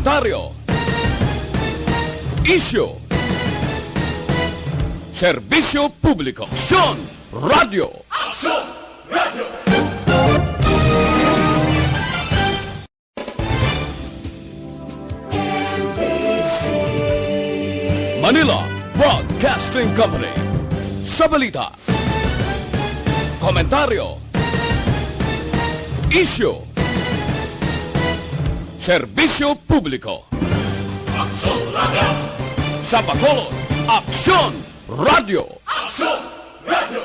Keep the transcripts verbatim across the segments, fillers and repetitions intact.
Komentaryo. Isyu. Serbisyo publiko. Aksyon Radio. Aksyon Radio. Manila Broadcasting Company. Sa balita, komentaryo, isyu, serbisyo publiko. Aksyon Radio. Sa Bacolod, Aksyon Radio. Aksyon Radio.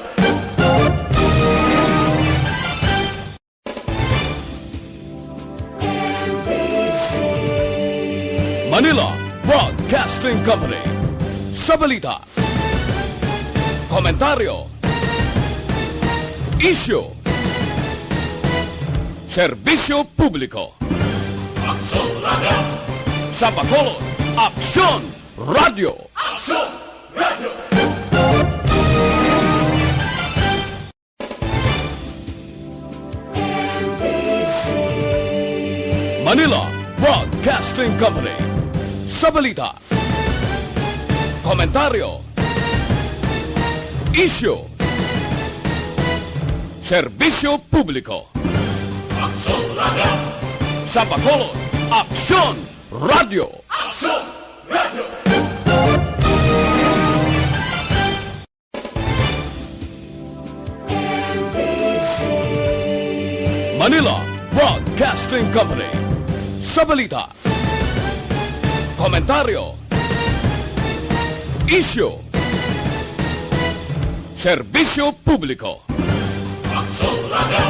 Manila Broadcasting Company. Sa balita, komentaryo, isyu, serbisyo publiko. Aksyon Radio. Sa Bacolod, Aksyon Radio. Aksyon Radio. Manila Broadcasting Company. Sa balita, komentaryo, isyu, serbisyo publiko. Aksyon Radio. Sa Bacolod, Aksyon Radio. Aksyon Radio. Manila Broadcasting Company. Sa balita, komentaryo, isyu, serbisyo publiko. Aksyon Radio.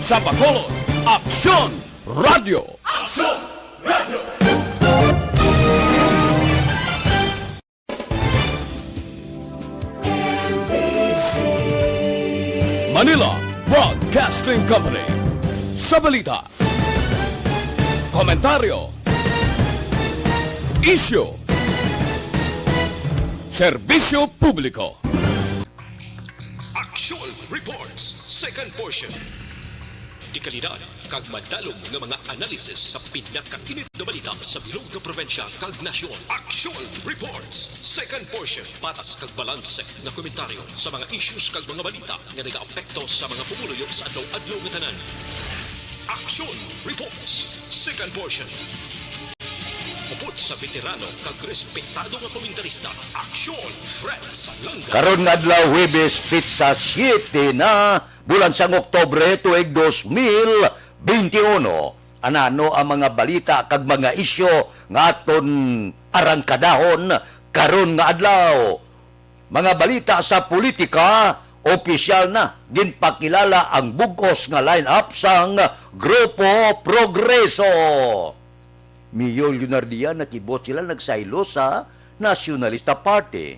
Sa Bacolod, Aksyon Radio. Aksyon Radio. Manila Broadcasting Company. Sa balita, komentaryo, isyu, serbisyo publiko. Action Reports, second portion. Dekalidad kag madalom nga mga analisis sa pinakainit nga balita sa bilog nga probinsya kag nasyon. Action Reports, second portion. Patas kag balanse nga komentaryo sa mga issues kag mga balita nga nagaapekto sa mga pumuluyo sa adlaw-adlaw nga tanan. Action Reports, second portion. Upod sa veterano kag respetado nga komentarista, Action Fred Salanga. Karon nga adlaw, Huwebes, petsa siyete na, bulan sang Oktubre, tuig dos mil benti uno. Anano ang mga balita kag mga isyu nga aton arangkadahon karon nga adlaw? Mga balita sa politika, opisyal na ginpakilala ang bug-os nga line-up sang Grupo Progreso. Mayor Leonardia, nakibot sila nagsaylo sa Nacionalista Party.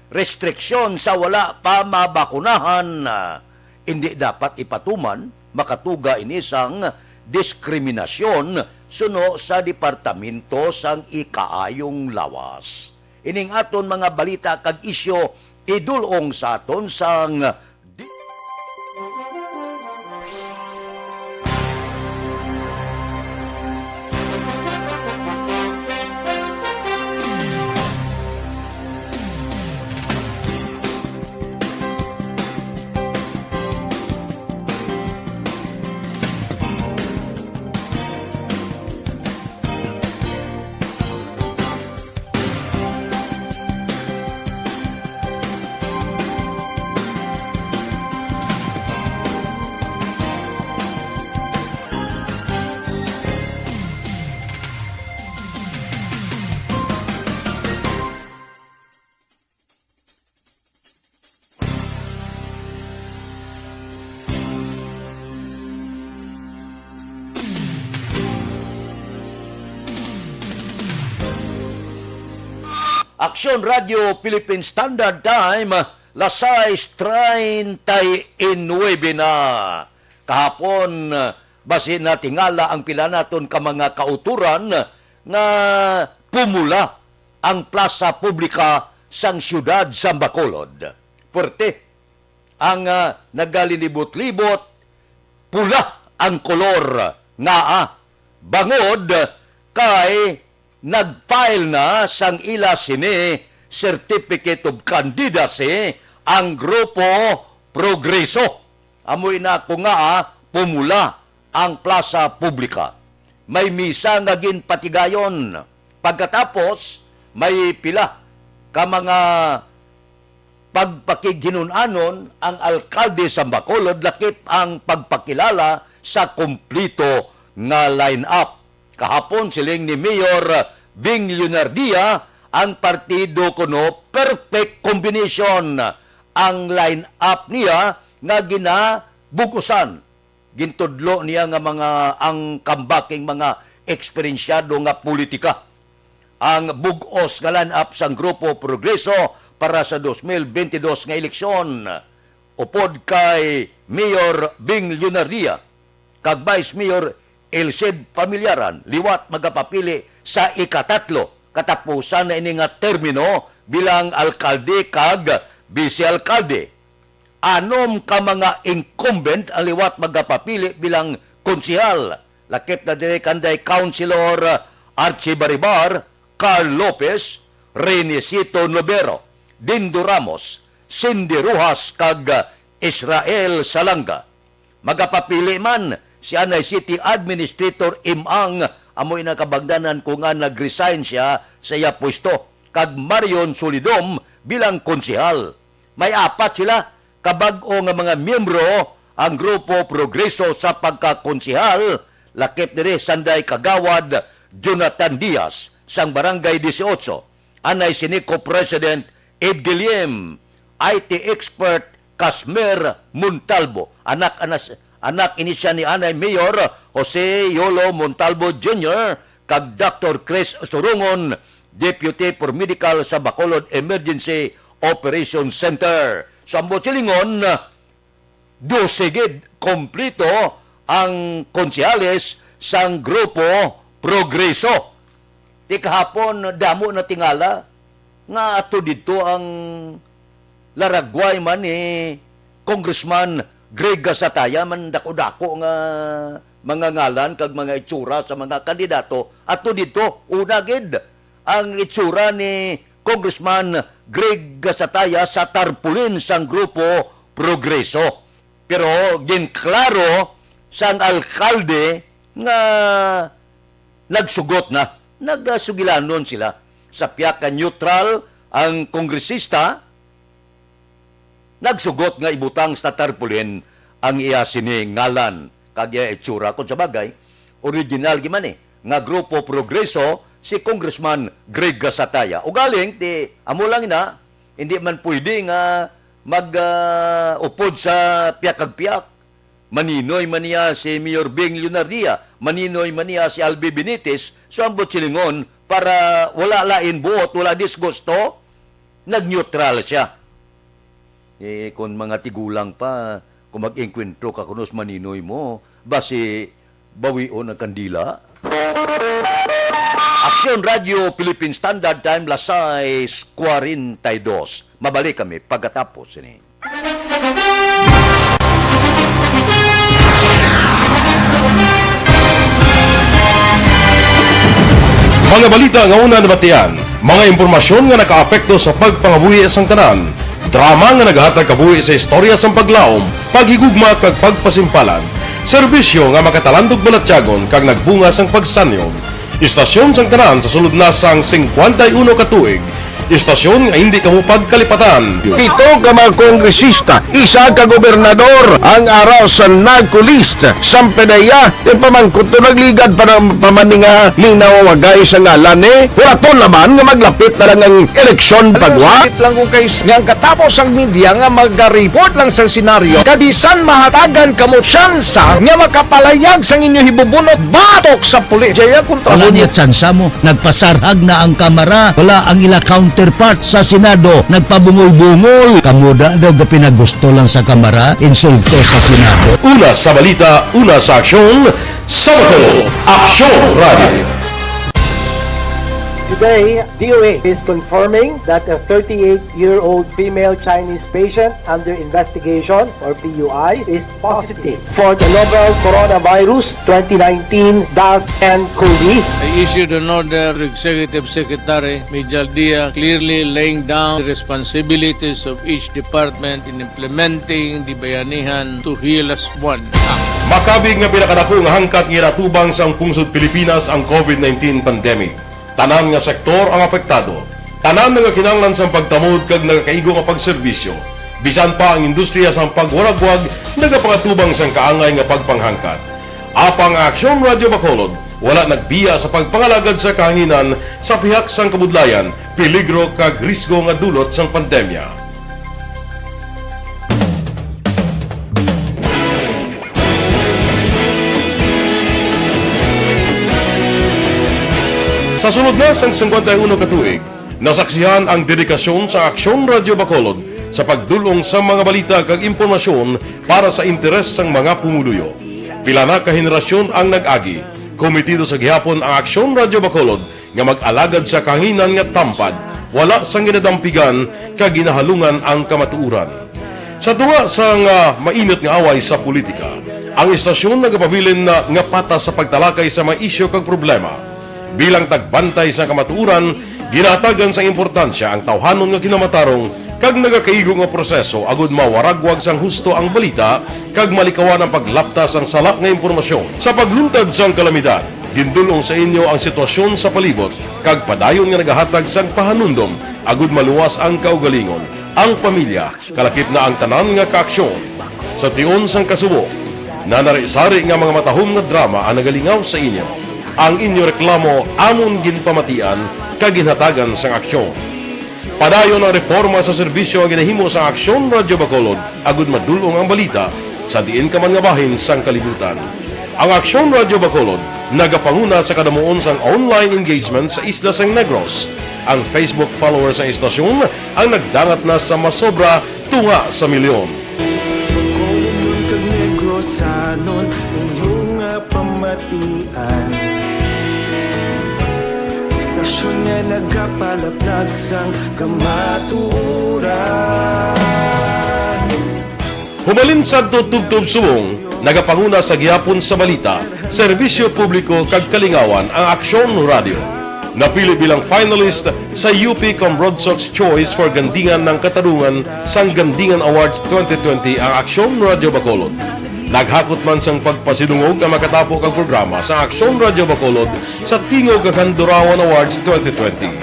Restriksyon sa wala pa mabakunahan, ah, indi dapat ipatuman, makatuga ini sang diskriminasyon suno sa Departamento sang Ikaayong Lawas. Ining aton mga balita kag isyu idul-ong sa aton sang di- Aksyon Radio Philippine Standard Time, las sais treinta y nueve na. Kahapon, basi natingala ang pila naton ka mga kauturan nga pumula ang plasa publika sang siyudad sang Bacolod. Puwerte ang, ah, nagalinibot-libot, pula ang kolor nga, ah, bangod kay nag-file na sang ila sini Certificate of Candidacy ang Grupo Progreso. Amoy na ako nga, ah, pumula ang plaza publika. May misa nga ginpatigayon. Pagkatapos, may pila ka mga pagpakighinun-anon ang alkalde sa Bacolod lakip ang pagpakilala sa kumplito nga line-up. Kahapon, siling ni Mayor Bing Leonardia, ang partido kuno perfect combination ang line-up niya nga ginabug-usan. Gintudlo niya nga mga ang kambaking mga eksperensyado nga politika ang bug-os nga line-up sang Grupo Progreso para sa dos mil bentidós nga eleksyon. Upod kay Mayor Bing Leonardia kag Vice Mayor Elcid Familiaran, liwat magapapili sa ikatatlo katapusan na ini nga termino bilang alkalde kag bise-alkalde. Anom ka mga incumbent ang liwat magapapili bilang konsehal. Lakip na diri kanday Councilor Archie Baribar, Carl Lopez, Renesito Novero, Dindo Ramos, Cindy Rojas, kag Israel Salanga. Magapapili man si anay City Administrator Im Ang, amo ina kabagdanan ko nga nag-resign siya sa iya pwesto, kag Marion Solidom bilang konsehal. May apat sila ka bag-o nga mga miyembro ang Grupo Progreso sa pagkakonsehal, lakip diri sanday Kagawad Jonathan Diaz sang Barangay Dieciocho, anay sini Co-President Ed Guillem, I T expert Casmer Montalvo, anak, anas, anak ini siya ni anay Mayor Jose Yolo Montalvo Junior kag Doctor Chris Surungon, Deputy Paramedical sa Bacolod Emergency Operation Center. Sa ambot silingon, dose gid kompleto ang konsehales sang Grupo Progreso. Ti kahapon, damo na tingala nga ato didto ang laragway man ni Congressman Greg Gasataya, man dako-dako nga mga ngalan kag mga itsura sa mga kandidato. Ato didto, una gid ang itsura ni Congressman Greg Gasataya sa tarpaulin sang Grupo Progreso. Pero ginklaro sang alkalde nga nagsugot na, nagsugilanon sila. Sa pihak ka neutral ang kongresista, nagsugot nga ibutang sa tarpaulin ang iya sini ngalan kag iya itsura. Kung sa bagay, original gid man ni nga Grupo Progreso si Congressman Greg Gasataya. Ugaling, ti, amo lang na, hindi man pwede nga mag, ah, upod sa pihak kag pihak. Maninoy man niya si Mayor Bing Leonardia, maninoy man niya si Albi Benitez, so ang silingon, para wala lain buot, wala disgusto, nag-neutral siya. Eh, kung mga tigulang pa, kung mag-engkwentro ka kuno sa maninoy mo, basi bawion ang kandila. Aksyon Radio Philippine Standard Time, las sais cuarenta y dos. Mabalik kami pagkatapos sini. Mga balita nga una nabatian, mga impormasyon nga nakaapekto sa pagpangabuhi sang tanan, drama nga nagahatag kabuhi sa istorya sang paglaom, paghigugma kag pagpasimpalan, serbisyo nga makatalandog balatyagon kag nagbunga sang pagsanyon. Istasyon sang tanan sa sulod na sang singkwenta y uno ka tuig. Istasyon nga hindi kamo pagkalipatan. Pito ka mga kongresista, isa ka gobernador, ang ara sa NAGCO list. Sampedeya, yung pamangkot to nagligad pa ng pamaninga, linaw wagay sa ngalan eh. Wala to naman nga maglapit na lang ang eleksyon. Ano, pagwa. Sakit lang kung kay nga ang katapos ang media nga maga-report lang sa senaryo, kabisan mahatagan kamo tsansa nga makapalayag sang inyo hibubunot batok sa pulis. Jaya kontra Wala mo niya tsansa mo. Nagpasarhag na ang Kamara. Wala ang ila counterpart sa Senado. Nagpabungol-bungol. Kamo da daw gapinagusto lang sa Kamara, insulto sa Senado. Una sa balita, una sa aksyon, sa Bato, Aksyon Radio. Today, D O H is confirming that a thirty-eight-year-old female Chinese patient under investigation, or P U I, is positive for the novel coronavirus twenty nineteen dash N COVID. I issued an order to Executive Secretary Mijal Dia, clearly laying down the responsibilities of each department in implementing the Bayanihan to Heal As One Act. Makabig nga pinakadako nga hangkat nga ginatubang sang pungsod Pilipinas ang COVID nineteen pandemic. Tanan nga sektor ang apektado. Tanan nagakinahanglan sang pagtamod kag nagakaigo nga pagserbisyo. Bisan pa ang industriya sang pagwaragwag nagapangatubang sang kaangay nga pagpanghangkat. Apang ang Aksyon Radyo Bacolod wala nagbiya sa pagpangalagad sa kahanginan sa pihak sang kabudlayan, peligro kag risgo nga dulot sang pandemya. Sa sulod na sang singkwenta y uno ka tuig, nasaksihan ang dedikasyon sa Aksyon Radyo Bacolod sa pagdul-ong sa mga balita kag impormasyon para sa interes sang mga pumuluyo. Pila na ka henerasyon ang nag-agi. Komitido sa gihapon ang Aksyon Radyo Bacolod nga mag-alagad sa kahanginan nga tampad, wala sang ginadampigan kag ginahalungan ang kamatuoran. Sa tunga sang, ah, mainit nga away sa politika, ang istasyon nagapabilin na nga patas sa pagtalakay sa mga isyu kag problema. Bilang tagbantay sa kamatuoran, ginahatagan sang importansya ang tawhanon nga kinamatarong kag nagakaigo nga proseso agud mawaragwag sang husto ang balita kag malikawan ang paglapta sang sala nga impormasyon. Sa pagluntad sang kalamidad, gindul-ong sa inyo ang sitwasyon sa palibot kag padayon nga nagahatag sang pahanumdom agud maluwas ang kaugalingon, ang pamilya, kalakip na ang tanan nga kaaksyon. Sa tion sang kasubo, nanari-sari nga mga matahom nga drama ang nagalingaw sa inyo. Ang inyo reklamo amon ginpamatian kag ginhatagan sang aksyon. Padayon ang reporma sa serbisyo nga ginahimo sang Aksyon Radyo Bacolod agud madul-ong ang balita sa diin ka man nga bahin sang kalibutan. Ang Aksyon Radyo Bacolod nagapanguna sa kadamuon sang online engagement sa isla sang Negros. Ang Facebook followers sang istasyon ang nagdangat na sa masobra tunga sa milyon. Bacolodnon kag Negrosanon, inyo nga pamatian. Istasyon nga nagapalaplag sang kamatuoran. Humalin sadto tubtob subong, nagapanguna sa gihapon sa balita, serbisyo publiko kag kalingawan ang Aksyon Radyo. Napili bilang finalist sa U P Cambronsox Choice for Gandingan ng Katarungan sang Gandingan Awards twenty twenty ang Aksyon Radyo Bacolod. Naghakot man sang pagpasidungog ang makatapo kag programa sa Aksyon Radyo Bacolod sa Tingog kag Handurawan Awards twenty twenty.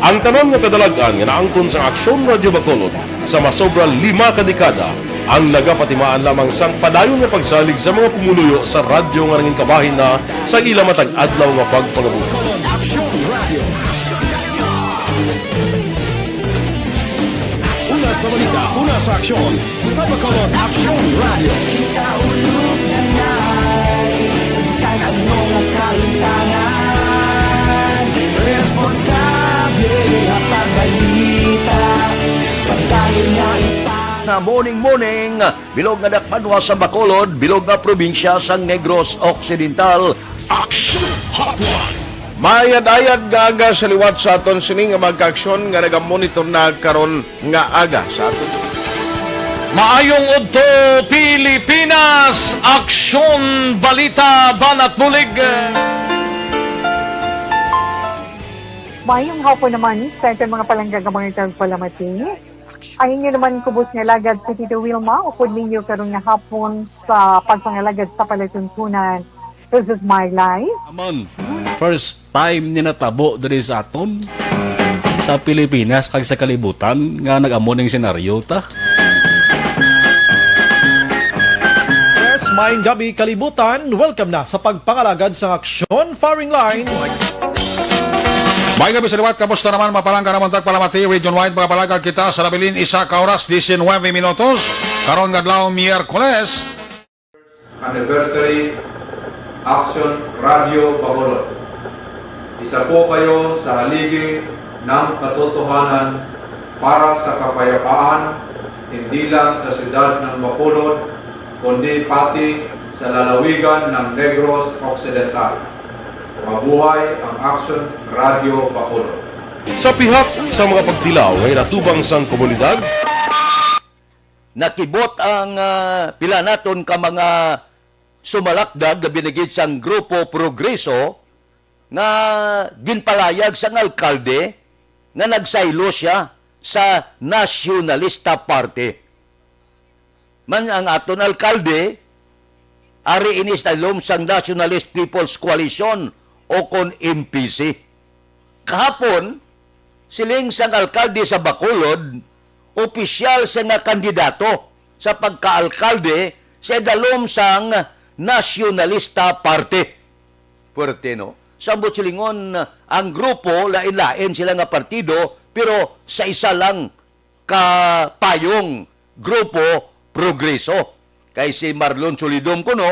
Ang tanan nga kadalag-an nga naangkon sang Aksyon Radyo Bacolod sa masobra lima ka dekada ang nagapatimaan lamang sang padayon nga pagsalig sa mga pumuluyo sa radyo nga nangin kabahin na sa ila matag adlaw nga pagpangabuhi. Bacolod Aksyon Radio. Una sa balita, una sa aksyon, sa Bacolod Aksyon Radio. Kita ulog na nai, sa bisan ano nga kalimtangan, responsable nga pagbalita, pagdayon nga ipang- Na morning, morning. Bilog nga dakbanwa sa Bacolod, bilog nga probinsya sang Negros Occidental. Action Hotline. Maayad-ayad nga aga sa liwat sa aton sini nga mga kaaksyon nga nagamonitor na karon nga aga sa aton. Maayong udto, Pilipinas! Aksyon, balita, banat bulig. Maayong hapon naman sa aton mga palangga nga mga tagpalamati. Ang inyo naman kubos nga alagad si Tito Wilma, upod ninyo karon nga hapon sa pagpangalagad sa palatuntunan. This is my life. Aman, first time ni natabo diri sa aton, sa Pilipinas kag sa kalibutan nga nag-amo ning senaryo ta. Yes, maayong gabi, kalibutan. Welcome na sa pagpangalagad sa aksyon firing line. Maayong gabi sa liwat, kamusta naman, mga palangga namon tagpalamati, region wide, mga palangga kita sa nabilin, isa ka oras, diecinuebe minutos, karon nga adlaw, Miyerkules. Anniversary Action Radio Bacolod. Isa po kayo sa haligi ng katotohanan para sa kapayapaan, hindi lang sa siyudad ng Bacolod, kundi pati sa lalawigan ng Negros Occidental. Mabuhay ang Action Radio Bacolod. Sa pihak sa mga pagtilaw nga ginatubang sang komunidad, Nakibot ang, ah, pila naton ka mga sumalakdag, labi na gid sang Grupo Progreso, nga ginpalayag sang alkalde nga nagsaylo siya sa Nasyonalista Party. Man ang aton alkalde, ari ini sa dalom sang Nationalist People's Coalition o kon N P C. Kahapon, siling sang alkalde sa Bacolod, opisyal siya nga kandidato sa pagkaalkalde sa dalom sang Nasyonalista Party. Puwerte, no? Sa amot silingon, ang grupo, lain-lain sila nga partido, pero sa isa lang ka payong, Grupo Progreso. Kay si Marlon Solidom kuno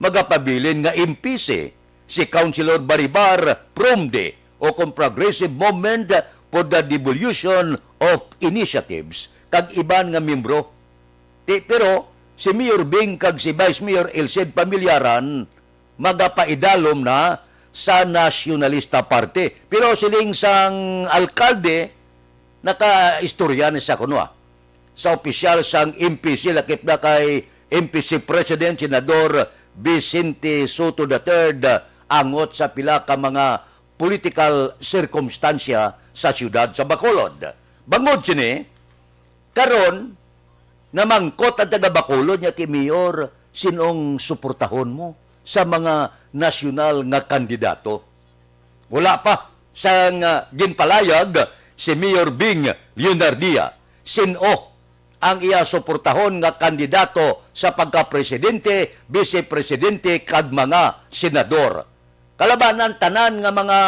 magapabilin nga M P C, si Councilor Baribar Promde o kon Progressive Movement for the Devolution of Initiatives, kag iban nga miyembro. Ti, pero si Mayor Bing kag si Vice Mayor Elcid Pamilyaran magapaidalom na sa Nasyonalista Party. Pero siling sang alkalde, nakaistorya ni sa kuno, ah, sa opisyal sang M P C, lakip na kay M P C President Senador Vicente Sotto the third, angot sa pila ka mga political sirkumstansya sa siyudad sa Bacolod. Bangod sini, karon, namangkot ang taga Bacolod nga, "Ti Mayor, sinong suportahon mo sa mga nasyonal nga kandidato?" Wala pa sang, ah, ginpalayag si Mayor Bing Leonardia, sin-o ang iya suportahon nga kandidato sa pagkapresidente, bise-presidente, kag mga senador. Kalabanan, tanan nga mga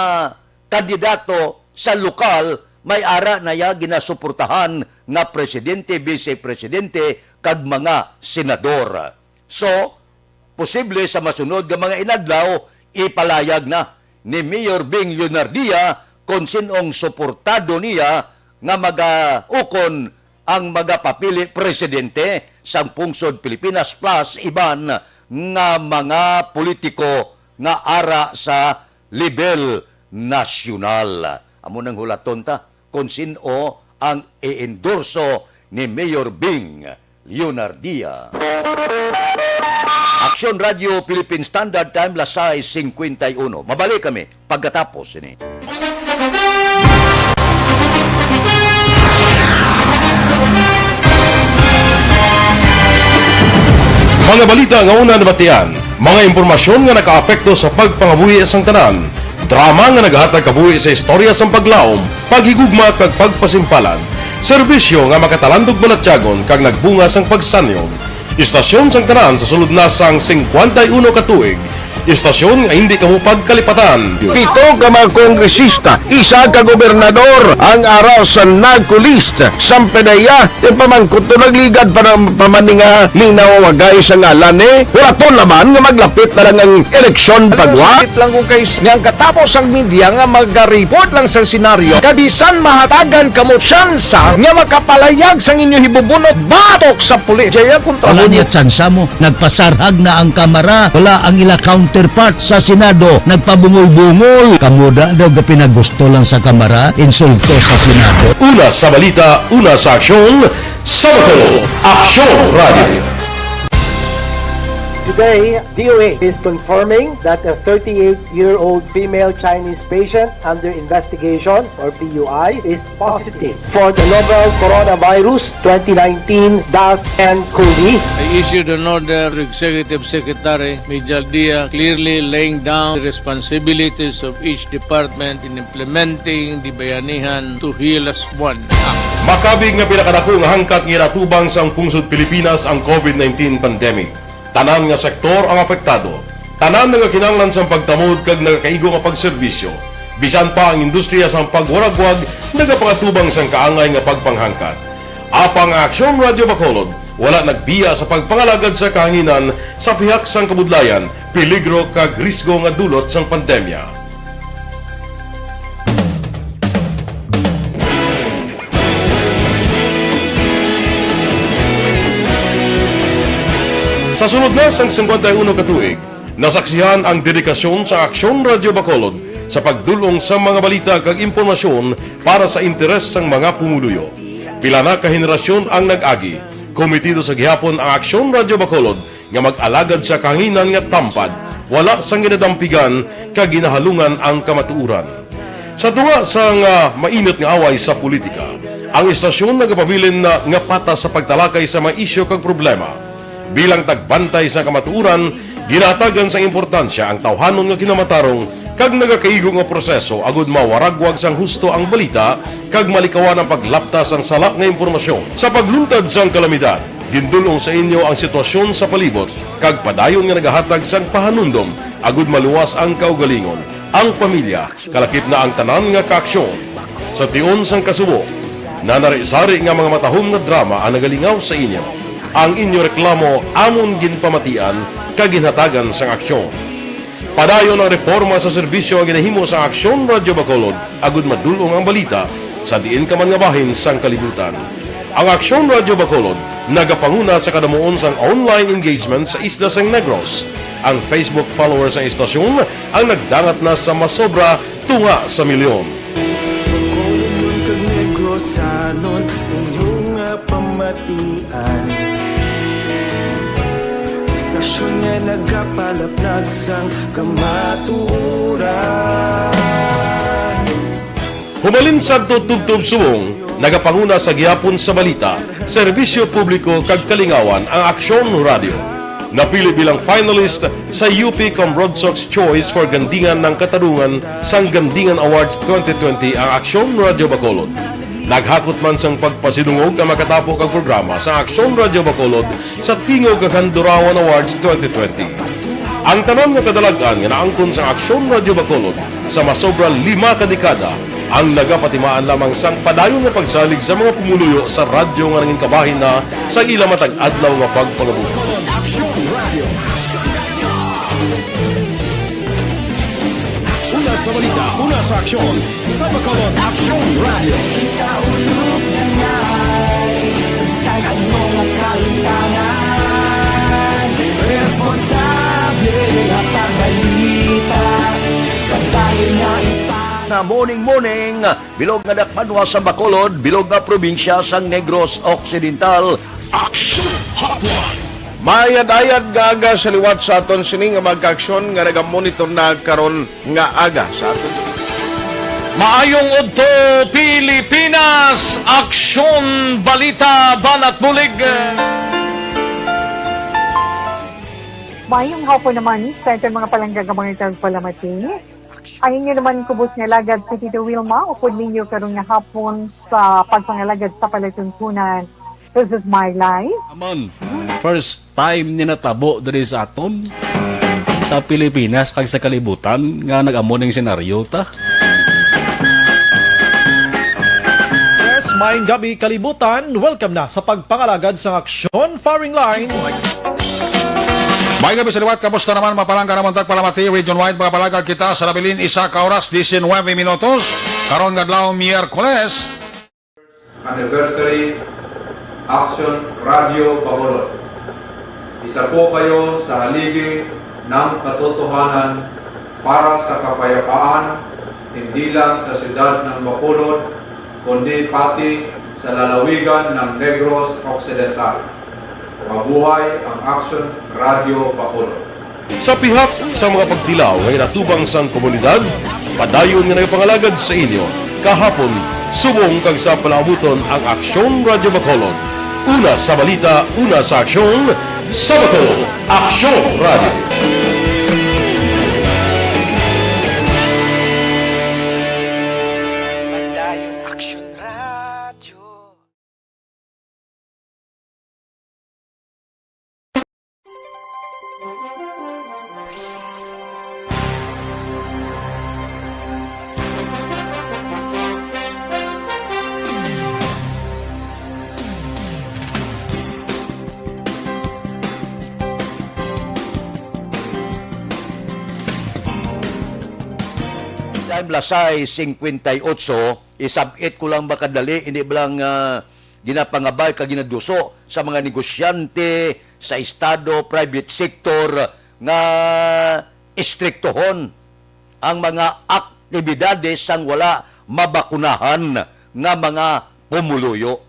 kandidato sa lokal may ara na iya ginasuportahan nga presidente, bise-presidente, kag mga senador. So, posible sa masunod nga mga inadlaw, ipalayag na ni Mayor Bing Leonardia kon sin-ong suportado niya nga magaukon ang magapapili presidente sang Pungsod Pilipinas plus iban nga mga politiko nga ara sa lebel nasyonal. Amo nang hulaton ta kon sin-o ang i-endorso ni Mayor Bing Leonardia. Aksyon Radio Philippine Standard Time, las sais cincuenta y uno. Mabalik kami pagkatapos sini. Mga balita nga una nabatian, mga impormasyon nga nakaapekto sa pagpangabuhi sang tanan, drama nga nagahatag kabuhi sa istorya sang paglaom, paghigugma kag pagpasimpalan, serbisyo nga makatalandog balatyagon kag nagbunga sang pagsanyon. Istasyon sang tanan sa sulod na sang singkwenta y uno ka tuig. Istasyon nga indi kamo pagkalipatan. Pito ka mga kongresista, isa ka gobernador ang ara sa NAGCO list. Sampe na iya, yung pamangkot to nagligad pa ng pamaninga ning nawawagay sa ngalan ni. Hulaton naman nga maglapit na lang ang eleksyon pagwa. Sakit lang kung kay nga ang katapos ang media nga magaripot lang sa senaryo. Kabisan mahatagan kamo tsansa nga makapalayag sang inyo hibubunot batok sa pulis. Jaya kontra Wala mo. Niya tsansa mo. Nagpasarhag na ang Kamara. Wala ang ila counterpart sa Senado. Nagpabungol-bungol. Kamo da daw gapinagusto lang sa Kamara. Insulto sa Senado. Una sa balita, una sa aksyon, sa Bacolod, Aksyon Radio. Today, D O H is confirming that a thirty-eight-year-old female Chinese patient under investigation, or P U I, is positive for the novel coronavirus twenty nineteen dash nCoV. I issued an order to Executive Secretary Mijal Dia, clearly laying down the responsibilities of each department in implementing the Bayanihan to Heal as One Act. Makabig nga pinakadako nga hangkat nga ginatubang sang pungsod Pilipinas ang COVID nineteen pandemic. Tanan nga sektor ang apektado. Tanan nagakinahanglan sang pagtamod kag nagakaigo nga pagserbisyo. Bisan pa ang industriya sang pagwaragwag nagapangatubang sang kaangay nga pagpanghangkat. Apang ang Aksyon Radio Bacolod wala nagbiya sa pagpangalagad sa kahanginan sa pihak sang kabudlayan, peligro kag risgo nga dulot sang pandemya. Sa sulod na sang singkwenta y uno ka tuig, Nasaksihan ang dedikasyon sa Aksyon Radyo Bacolod sa pagdul-ong sa mga balita kag impormasyon para sa interes sang mga pumuluyo. Pila na ka henerasyon ang nag-agi. Komitido sa gihapon ang Aksyon Radyo Bacolod nga mag-alagad sa kahanginan nga tampad, wala sang ginadampigan kag ginahalungan ang kamatuoran. Sa tunga sang, ah, mainit nga away sa politika, ang istasyon nagapabilin na nga patas sa pagtalakay sa mga isyu kag problema. Bilang tagbantay sa kamatuoran, ginahatagan sang importansya ang tawhanon nga kinamatarong kag nagakaigo nga proseso agud mawaragwag sang husto ang balita kag malikawan ang paglapta sang sala nga impormasyon. Sa pagluntad sang kalamidad, gindul-ong sa inyo ang sitwasyon sa palibot kag padayon nga nagahatag sang pahanumdom agud maluwas ang kaugalingon, ang pamilya, kalakip na ang tanan nga kaaksyon. Sa tion sang kasubo, nanari-sari nga mga matahom nga drama ang nagalingaw sa inyo. Ang inyo reklamo amon ginpamatian kag ginhatagan sang aksyon. Padayon ang reporma sa serbisyo nga ginahimo sang Aksyon Radyo Bacolod agud madul-ong ang balita sa diin ka man nga bahin sang kalibutan. Ang Aksyon Radyo Bacolod nagapanguna sa kadamuon sang online engagement sa isla sang Negros. Ang Facebook followers sang istasyon ang nagdangat na sa masobra tunga sa milyon. Bacolodnon kag Negrosanon, inyo nga pamatian. Istasyon nga nagapalaplag sang kamatuoran. Humalin sadto tubtob subong, nagapanguna sa gihapon sa balita, serbisyo publiko kag kalingawan ang Aksyon Radyo. Napili bilang finalist sa U P Cambronsox Choice for Gandingan ng Katarungan sang Gandingan Awards twenty twenty ang Aksyon Radyo Bacolod. Naghakot man sang pagpasidungog ang makatapo kag programa sa Aksyon Radyo Bacolod sa Tingog kag Handurawan Awards twenty twenty. Ang tanan nga kadalag-an nga naangkon sang Aksyon Radyo Bacolod sa masobra lima ka dekada ang nagapatimaan lamang sang padayon nga pagsalig sa mga pumuluyo sa radyo nga nangin kabahin na sa ila matag adlaw nga pagpangabuhi. Aksyon Radyo. Una sa balita, una sa aksyon, sa Bacolod Aksyon Radyo. Kita ulog na ngay, sagsag ang mga kalimtangan. Responsable nga pagbalita, pagbayo na ipa- Na morning, morning, bilog nga dakbanwa sa Bacolod, bilog nga probinsya sang Negros Occidental. Aksyon Hotline. Maayad-ayad nga aga sa liwat sa aton sini nga mga kaaksyon nga nagamonitor na karon nga aga sa aton. Maayong udto, Pilipinas! Aksyon, balita, banat bulig. Maayong hapon naman sa aton mga palangga nga mga tagpalamati. Ang inyo naman kubos nga alagad, si Tito Wilma, upod ninyo karon nga hapon sa pagpangalagad sa palatuntunan. This is my life. Amon, first time ni natabo diri sa aton, sa Pilipinas kag sa kalibutan nga nag-amo ning senaryo ta. Yes, maayong gabi, kalibutan. Welcome na sa pagpangalagad sang aksyon, Firing Line. Maayong gabi sa liwat. Kamusta naman, mapalangga naman tagpalamati, region wide, mga palagad kita sa nabilin, isa ka oras, diecinuebe minutos. Karon nga adlaw, Miyerkules. Anniversary Action Radio Bacolod. Isa po kayo sa haligi ng katotohanan para sa kapayapaan, hindi lang sa siyudad ng Bacolod, kundi pati sa lalawigan ng Negros Occidental. Mabuhay ang Action Radio Bacolod. Sa pihak sa mga pagtilaw nga ginatubang sang komunidad, padayon nga nagapangalagad sa inyo kahapon, subong kag sa palaabuton ang Aksyon Radyo Bacolod. Una sa balita, una sa aksyon, sa Bacolod, Aksyon Radyo. Padayon Aksyon Radyo. Time, alas sais singkwenta y otso, isab-it ko lang makadali, hindi ba lang, ah, ginapangabay kag ginaduso sa mga negosyante, sa estado, private sector, nga istriktohon ang mga aktibidades sang wala mabakunahan nga mga pumuluyo.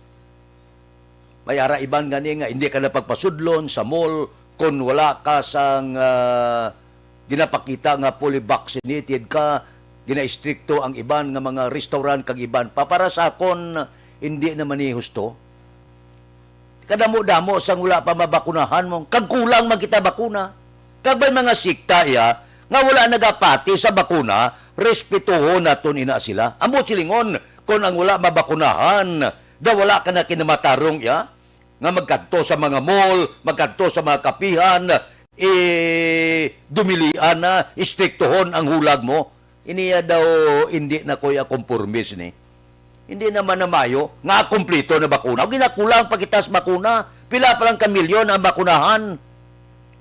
May ara iban gani nga hindi ka na pagpasudlon sa mall kon wala ka sang, ah, ginapakita nga fully vaccinated ka, ginaistrikto ang iban nga mga restaurant kag iban pa. Para sa akon, hindi naman ni husto. Kadamo-damo sang wala pa mabakunahan mo, kag kulang man kita bakuna. Kag may mga sekta iya nga wala nagapati sa bakuna, respetuhon naton ina sila. Ambot silingon, kon ang wala mabakunahan, daw wala ka na kinamatarong iya, nga magkadto sa mga mall, magkadto sa mga kapihan, eh, dumilian na, istriktohon ang hulag mo. Iniya daw hindi na ko iya komporme sini. Hindi naman na mayo nga kumpleto na bakuna. O ginakulang pa kita sa bakuna. Pila pa lang ka milyon ang bakunahan?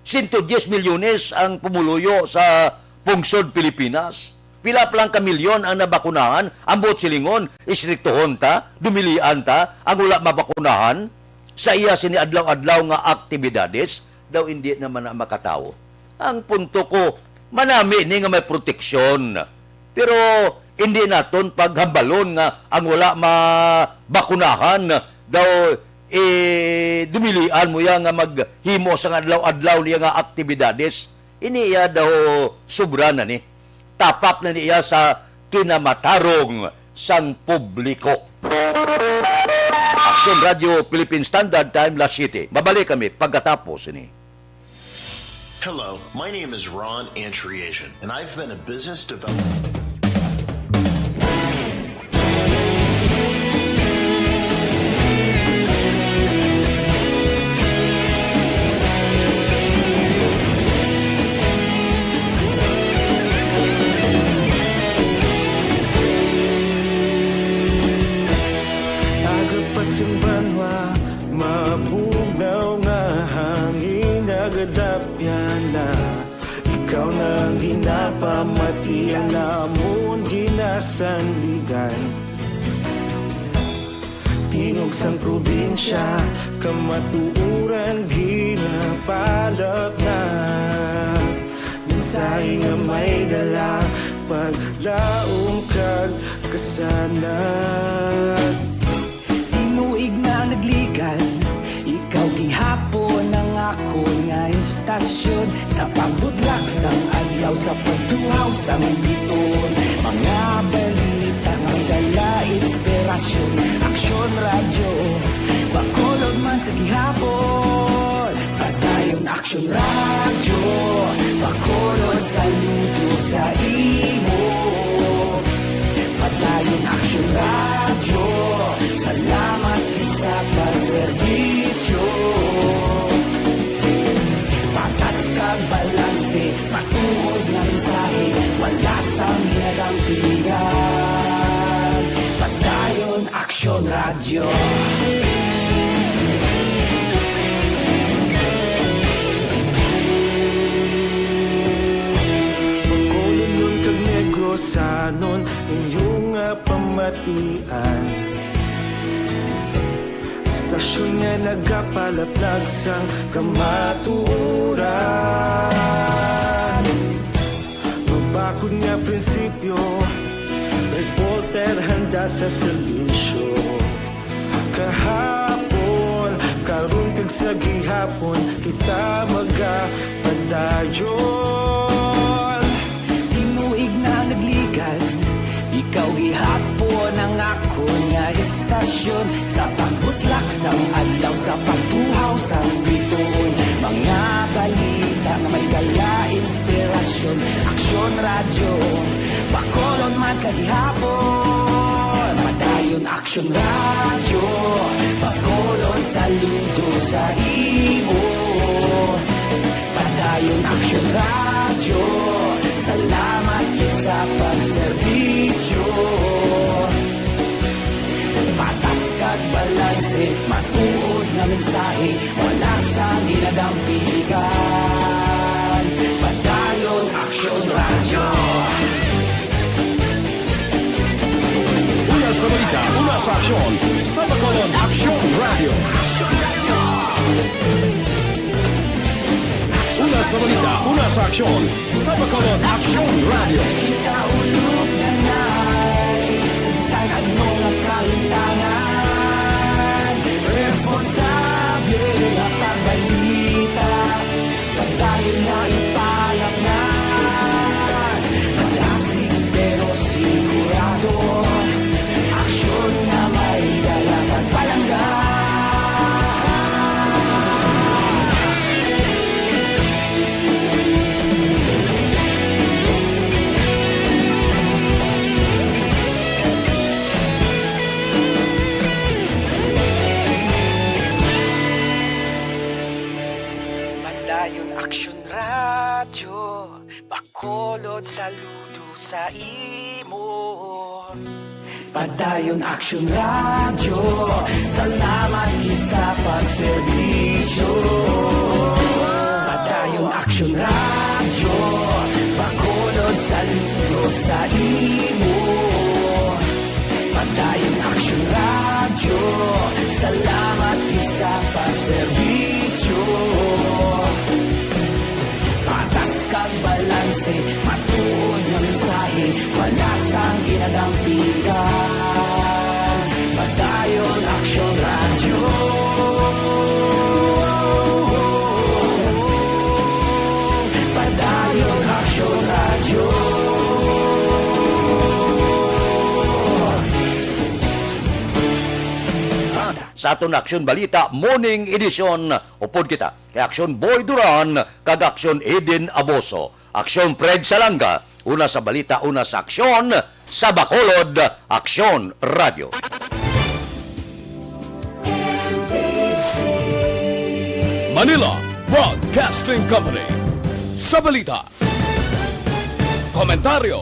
Sento diyes milyones ang pumuluyo sa pungsod Pilipinas. Pila pa lang ka milyon ang nabakunahan? Ambot silingon, istriktohon ta, dumilian ta, ang wala mabakunahan sa iya sini adlaw-adlaw nga aktibidades, daw hindi naman na makatawo. Ang punto ko, manami ni nga may proteksyon. Pero hindi naton paghambalon nga ang wala mabakunahan daw, eh, dumilian mo ya nga maghimo sa adlaw-adlaw niya nga aktibidades. Ini iya daw sobra na ni. Tapak na niya sa kinamatarong sang publiko. Aksyon Radio Philippine Standard Time, Las siete. Mabalik kami pagkatapos ini. Hello, my name is Ron Antriasian, and I've been a business developer. Aga pa sing banwa, mabugnaw nga hangin nagadapyan na. Ikaw na ang ginapamati, ang amon ginasandigan. Tingog sang probinsya, kamatuoran ginapalapnag. Mensahe nga may dala, paglaom kag kasanag. Tinuig na nagligad, ikaw gihapon ang akon nga istasyon. Sa pagbudlak sang adlaw, sa pagtuhaw sang biton, mga balita nga dala inspirasyon. Aksyon Radyo, Bacolod man sa gihapon. Padayon Aksyon Radyo, Bacolod, saludo sa imo. Padayon Aksyon Radyo, salamat gid sa pagserbisyo. Patas kag balanse, matuod nga mensahe, wala sang ginadampigan. Padayon Aksyon Radyo. Bacolodnon kag Negrosanon, inyo nga pamatian. Istasyon nga nagapalaplag sang kamatuoran. Mabakod nga prinsipyo, reporter handa sa serbisyo. Kahapon, karon kag sa gihapon, kita magapadayon. Tinuig na nagligad, ikaw gihapon ang akon nga istasyon. Sa pagbutlak sang adlaw, sa pagtuhaw sang bituon, mga balita nga may dala inspirasyon. Aksyon Radyo, Bacolod man sa gihapon. Padayon Aksyon Radyo, Bacolod, saludo sa imo. Padayon Aksyon Radyo, salamat gid sa pagserbisyo. Patas kag balanse, matuod nga mensahe, wala sang ginadampigan. Padayon Aksyon Radyo. Una sa balita, una sa aksyon, sa Bacolod Aksyon Radyo. Una Sa balita, una sa aksyon, sa Bacolod Aksyon Radio. Kita ulog na nai, sa bisan ano nga kahintangan, responsable nga pagbalita, pagdayon nga ipalapnan, malasig pero sigurado, aksyon nga may dala kag palangga. Padayon Aksyon Radyo, Bacolod, saludo sa imo. Padayon Aksyon Radyo, salamat gid sa pagserbisyo. Padayon Aksyon Radyo, Bacolod, saludo sa imo. Padayon Aksyon Radyo, salamat gid sa pagserbisyo. Patas kag balanse, matuod nga mensahe, wala sang ginadampigan. Padayon Aksyon Radyo. Padayon Aksyon Radyo. Sa aton Aksyon Balita Morning Edition, upod kita kay Aksyon Boy Duran kag Aksyon Eden Aboso. Aksyon Fred Salanga, una sa balita, una sa aksyon, sa Bacolod Aksyon Radio. Manila Broadcasting Company. Sa balita, komentaryo,